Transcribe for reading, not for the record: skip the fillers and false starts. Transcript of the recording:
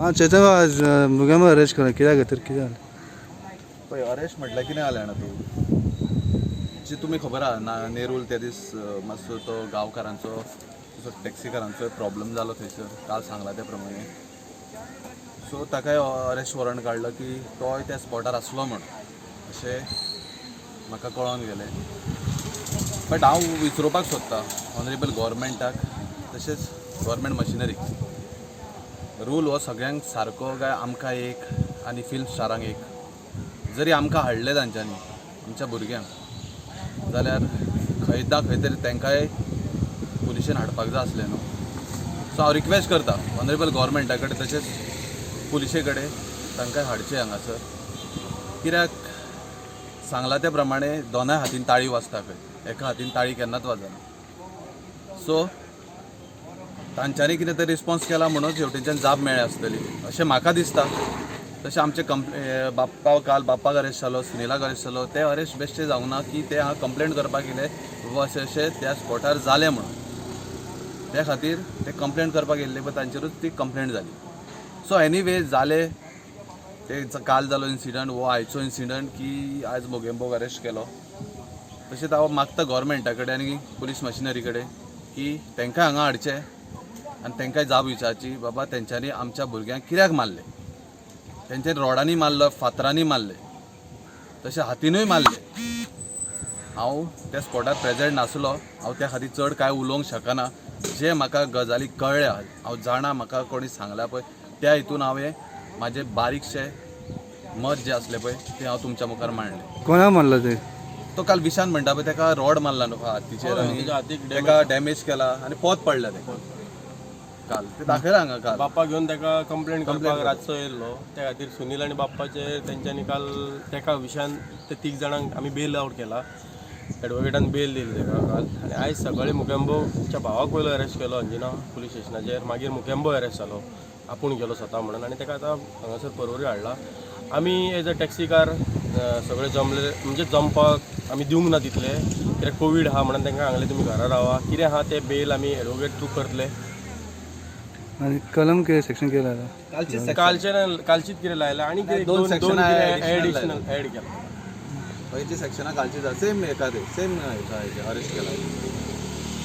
आं चेतन आज मुगेंबो अरेस्ट केला कित्याक खातीर कितें जालें? पळय, अरेस्ट म्हटल्यार कितें जालें जाणा तूं, जी तुमी खबर आहा ना, नेरूल त्या दीस मातसो तो गांवकारांचो तसो टॅक्सीकारांचो प्रॉब्लम जालो थंयसर, काल सांगला त्या प्रमाणे. सो ताकाय अरेस्ट वॉरंट काडलो की तोय त्या स्पॉटार आसलो म्हण अशें म्हाका कळोन गेलें. बट हांव विचारपाक सोदतां ऑनरेबल गोवोरमेंटाक तशेंच गोवोरमेंट मशिनरीक, रूल हो सगळ्यांक सारको काय आमकां एक आनी फिल्म स्टारांक एक? जरी आमकां हाडले तांच्यांनी आमच्या भुरग्यांक, जाल्यार खंय ना खंय तरी तांकांय पुलिशेन हाडपाक जाय आसलें न्हू. सो हांव रिक्वेस्ट करता ऑनरेबल गोवोरमेंटा कडेन तशेंच पुलिशे कडेन, तांकां हाडचें हांगासर. कित्याक सांगलां त्या प्रमाणे दोनाय हातीन ताळी वाजता खंय, एका हातीन ताळी केन्नाच वाजना. सो तांच्यांनी कितें तरी रिस्पॉन्स केला म्हणून हेवटेनच्यान जाप मेळ्ळ्या आसतली अशें म्हाका दिसता. तशें आमचे कंप्ले बाप्पा, काल बाप्पाक अरेस्ट जालो, सुनिलाक अरेस्ट जालो. ते अरेस्ट बेश्टे जावंक ना की ते हांगा कंप्लेंट करपाक येयले बाबा अशें अशें त्या स्पॉटार जालें म्हणून. त्या खातीर ते कंप्लेंट करपाक येयल्ले पळय, तांचेरूच ती कंप्लेंट जाली. सो एनीवे, जाले ते काल जालो इन्सिडंट हो आयचो इन्सिडंट की आयज मोगेंबोक अरेस्ट केलो. तशेंच हांव मागता गोवोरमेंटा कडेन आनी पुलीस मशिनरी कडेन की तांकां हांगा हाडचें आनी तांकां जाप विचारची, बाबा तेंच्यांनी आमच्या भुरग्यांक कित्याक मारले? तेंच्यांनी रोडांनी मारलो, फातरांनी मारले, तशें हातीनूय मारले. हांव त्या स्पॉटार प्रेझेंट नासलो, हांव त्या खातीर चड कांय उलोवंक शकना. जे म्हाका गजाली कळ्ळ्या, हांव जाणा, म्हाका कोणी सांगला पळय, त्या हितून हांवें म्हाजें बारीकशें मत जें आसलें पळय तें हांव तुमच्या मुखार मांडलें. कोणाक मारला ते? तो काल विशान म्हणटा पळय, ताका रॉड मारला न्हू हातीचेर आनी तेच्या हातीक. ताका डॅमेज केला आनी पोत पडला ताका काल. ते दाखयला हांगा काल. बाप्पा घेवन ताका कंप्लेंट करपाक रातचो येयल्लो. त्या खातीर सुनील आनी बाप्पाचेर तेंच्यांनी काल तेका विशान ते तीग जाणांक आमी बेल आवट केला. एडवोकेटान बेल दिली ताका काल. आनी आयज सकाळीं मुकेंबोच्या भावाक पयलो अरेस्ट केलो अंजुना पुलीस स्टेशनाचेर. मागीर मुकेंबो अरेस्ट जालो, आपूण गेलो स्वता म्हणून, आनी ताका आतां हांगासर परवरी हाडला. आमी एज अ टॅक्सीकार सगळे जमले, म्हणजे जमपाक आमी दिवंक ना तितले, कित्याक कोवीड आहा म्हणून तांकां सांगलें तुमी घरा रावा. कितें आहा तें बेल आमी एडवोकेट थ्रू करतले. आनी कलम कितें, सेक्शन कितें लायला? कालचे ना, कालचीच कितें लायला आनी कितें? दोन दोन section दोन कितें additional. Additional add केला. पयलीं सेक्शनां कालची सेम एका ते सेम अरेस्ट केला.